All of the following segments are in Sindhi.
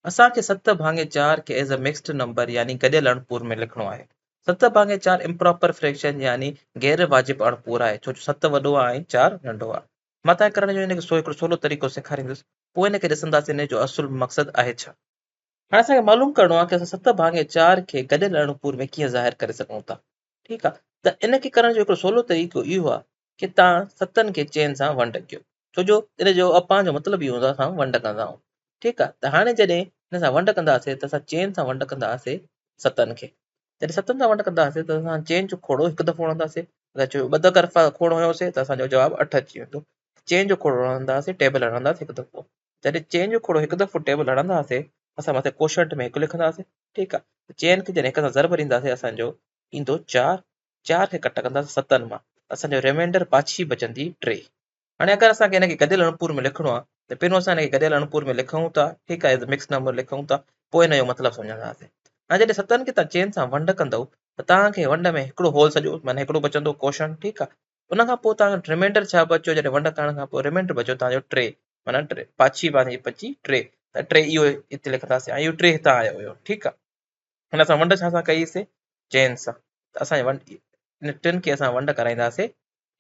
اسان کي ست ڀاڱي چار کي ايز اي مڪسڊ نمبر يعني گڏيل اڻپور ۾ لکڻو آهي. ست ڀاڱي چار امپراپر فريڪشن يعني غير واجب اڻپور آهي ڇو جو ست وڏو آهي ۽ چار ننڍو آهي. مان توهان کي ڪرڻ جو ان کي هڪڙو سولو طريقو سيکاريندس پوء ان کي ڏسنداسين ان جو اصل مقصد آهي ڇا. هاڻي اسان کي معلوم ڪرڻو آهي ڪي اسان ست ڀاڱي چار کي گڏيل اڻپور ۾ ڪيئن ظاهر ڪري سگهون ٿا. ٺيڪ آهي ته ان کي ڪرڻ جو هڪڙو سولو طريقو اهو آهي ڪي توهان ستن کي چئن سان ونڊ ڪيو ڇو جو ان جو اپان جو مطلب اهو هوندو آهي اسان ونڊ ڪندا آهيون ٺيڪ آهي ته هاڻي جڏهن ان سان ونڊ ڪنداسين ته اسان چئن سان ونڊ ڪنداسين ستن کي جڏهن ستن سان ونڊ ڪنداسين ته اسان چئن جو کوڙو هڪ دفعو هڻنداسين اگر چئو ٻه طرفا کوڙو هنيوسين ته اسان جو جواب اٺ اچي ويندو چئن جو کوڙو هڻنداسين ٽيبل هڻنداسين هڪ دفعو جڏهن چئن جو کوڙو هڪ دفعو ٽيبل هڻنداسين اسان مٿي ڪوشنٽ ۾ هڪ لکنداسين ٺيڪ آهي چئن کي جڏهن هڪ سان ضرب ڏينداسين اسان جو ايندو چار، چار کي ڪٽ ڪنداسين ستن مان، اسان جو ريمينڊر پاڇي بچندي ٽي. هاڻي اگر اسان کي هن کي گڏيل اڻپور ۾ لکڻو آهي ته پهريون اسان هن کي گڏيل اڻپور ۾ لکون ٿا، ٺيڪ آهي، مڪس نمبر لکون ٿا، پوء هن جو مطلب سمجهنداسين. هاڻي جڏهن ستن کي توهان چئن سان ونڊ ڪندؤ ته توهان کي ونڊ ۾ هڪڙو هول سڄو معنيٰ هڪڙو بچندو ڪوشن، ٺيڪ آهي. ان کان پوء توهان وٽ ريمينڊر ڇا بچيو جڏهن ونڊ ڪرڻ کان پوء ريمينڊر بچيو توهان جو ٽي معنيٰ ٽي پاڇي پنهنجي بچي ٽي ته ٽي اهو هتي لکنداسين ۽ اهو ٽي هتان آيو هيو، ٺيڪ آهي. هن اسان ونڊ ڇا سان ڪئي سي چئن سان ته اسان ونڊ ان ٽن کي اسان ونڊ ڪرائينداسي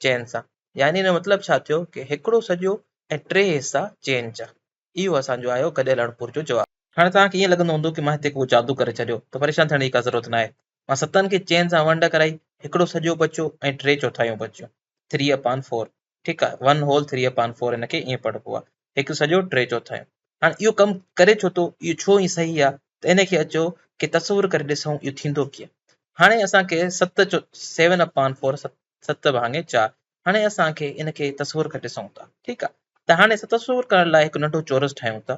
چئن سان يعني ان جو مطلب ڇا ٿيو ڪي هڪڙو سڄو ۽ ٽي حصا چئن جا اهو اسان جو آيو گڏيل اڻپور جو جواب. هاڻي توهان کي ائين لڳندو هوندو ڪي مان هتي ڪو جادو ڪري ڇڏيو ته پريشان ٿيڻ جي ڪا ضرورت ناهي مان ستن کي چئن سان ونڊ ڪرائي هڪڙو سڄو بچيو ۽ ٽي چوٿايون بچيون ٿري اپان فور ٺيڪ آ ون هول ٿري اپان فور هن کي ائين پڙهبو آ هڪ سڄو ٽي چوٿايون هاڻي اهو ڪم ڪري ڇو ٿو اهو ڇو ائين صحيح آ ته ان کي اچو ڪي تصور ڪري ڏسون اهو ٿيندو ڪيئن هاڻي اسان کي ست چو سيون اپان فور ست ڀاڱي چار هاڻي اسان کي ان کي تصور ڪري ڏسون ٿا ٺيڪ آ ته هاڻي تصور ڪرڻ لاء هڪ ننڍو چورس ٺاهيون ٿا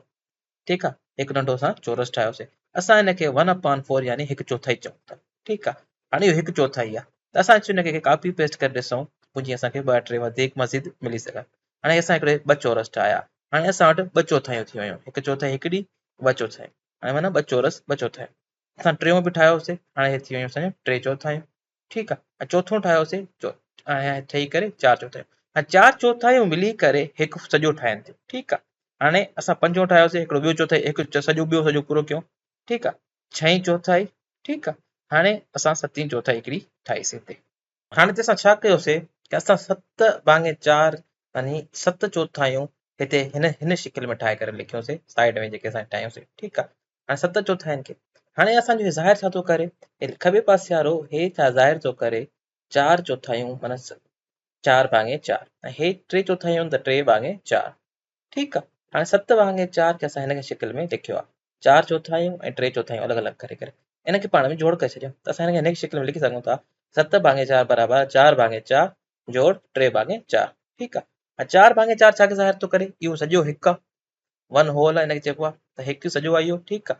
ٺيڪ آ هڪ ننڍو اسان چورس ٺاهيوسي اسان هن کي ون اپان فور يعني هڪ چوٿائي چئون ٿا ٺيڪ آ هاڻي اهو هڪ چوٿائي آ ته اسان هن کي ڪاپي پيسٽ ڪري ڏسون پوء جيئن اسان کي ٻه ٽي وڌيڪ مزيد ملي سگهن هاڻي اسان هڪڙي ٻه چورس ٺاهيا هاڻي اسان وٽ ٻه چوٿايون ٿي ويون هڪ چوٿائي هڪڙي ٻه چوٿايون هاڻي معنيٰ ٻه چورس ٻه چوٿايون اسان ٽيون به ٺاهيوسي هاڻي هي ٿي ويون اسان جون ٽي چوٿايون ٺيڪ آ ۽ چوٿون ٺاهيوسي ۽ ٺهي ڪري چار چوٿايون ۽ چار چوٿايون ملي ڪري هڪ سڄو ٺاهين ٿيون ٺيڪ آ هاڻي اسان پنجون ٺاهيوسي هڪڙو ٻيو چوٿائي هڪ سڄو ٻيو سڄو پورو ڪيون ٺيڪ آ ڇهين چوٿائي ٺيڪ آ هاڻي اسان ستين چوٿائي هڪڙي ٺاهيسي هتي هاڻي هتي اسان ڇا ڪيوسي ڪي اسان ست ڀاڱي چار يعني ست چوٿايون هتي هن هن شڪل ۾ ٺاهي ڪري لکيوسي سائيڊ ۾ جيڪي اسان ٺاهيوسي ٺيڪ آ هاڻي ست چوٿاين کي هاڻي اسان جو هي ظاهر ڇا ٿو ڪري هي کٻي پاسي وارو هي ڇا ظاهر ٿو ڪري چار چوٿايون معنيٰ چار ڀاڱي چار ۽ هي ٽي چوٿايون ته ٽي ڀاڱي چار ٺيڪ آ هاڻي ست ڀاڱي چار کي اسان هن شڪل ۾ لکيو آ چار چوٿايون ۽ ٽي چوٿايون الڳ الڳ ڪري ڪري ان کي پاڻ ۾ جوڙ ڪري ڇڏيو ته اسان هن کي هن شڪل ۾ لکي سگهون ٿا ست ڀاڱي چار برابر چار ڀاڱي چار جوڙ ٽي ڀاڱي چار ٺيڪ آ ۽ چار ڀاڱي چار ڇا کي ظاهر ٿو ڪري اهو سڄو هڪ آ ون هول آ ان کي چئبو آ ته هڪ سڄو آ اهو ٺيڪ آ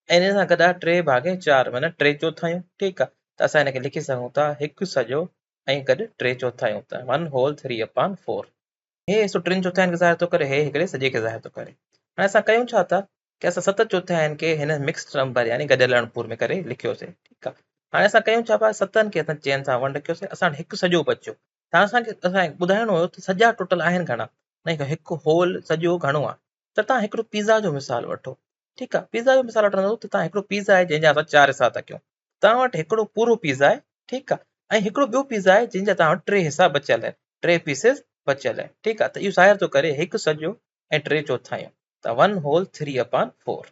۽ ان سان گڏ آ ٽي ڀاڱي چار معنيٰ ٽي چوٿايون ٺيڪ آ ته اسان هن کي لکي سگهون ٿا هڪ سڄو ۽ گڏ ٽي چوٿايون ته ون هول ٿري اپان فور. هي حصو ٽن چوٿاين کي ظاهر ٿو ڪري هي هڪڙي سڄي کي ظاهر ٿو ڪري. هاڻي اسان ڪيون ڇا ٿا ڪي اسان ست چوٿاين کي هن مڪسڊ نمبر يعني گڏيل اڻپور ۾ ڪري لکيوسي ٺيڪ آ هاڻي اسان ڪيون ڇا پيا ستن کي اسان چئن سان ونڊ ڪيوسي اسان وٽ هڪ سڄو بچيو ته اسان کي اسان کي ٻڌائڻو هيو ته سڄا ٽوٽل آهن گهڻا نه هڪ هول سڄو گهڻو آ ته تان هڪڙو پيزا جو مثال وٺو ٺيڪ آ پيزا جو مثال وٺندو ته تان هڪڙو پيزا آهي جنهن جا اسان چار حصا ٿا ڪيون تان وٽ هڪڙو پورو پيزا آهي ٺيڪ آ ۽ هڪڙو ٻيو پيزا آهي جنهن جا تان وٽ ٽي حصا بچيل آهن ٽي پيسز بچيل آهن ٺيڪ آ ته اهو ظاهر ٿو ڪري هڪ سڄو ۽ ٽي چوٿايون ته ون هول ٿري اپان فور.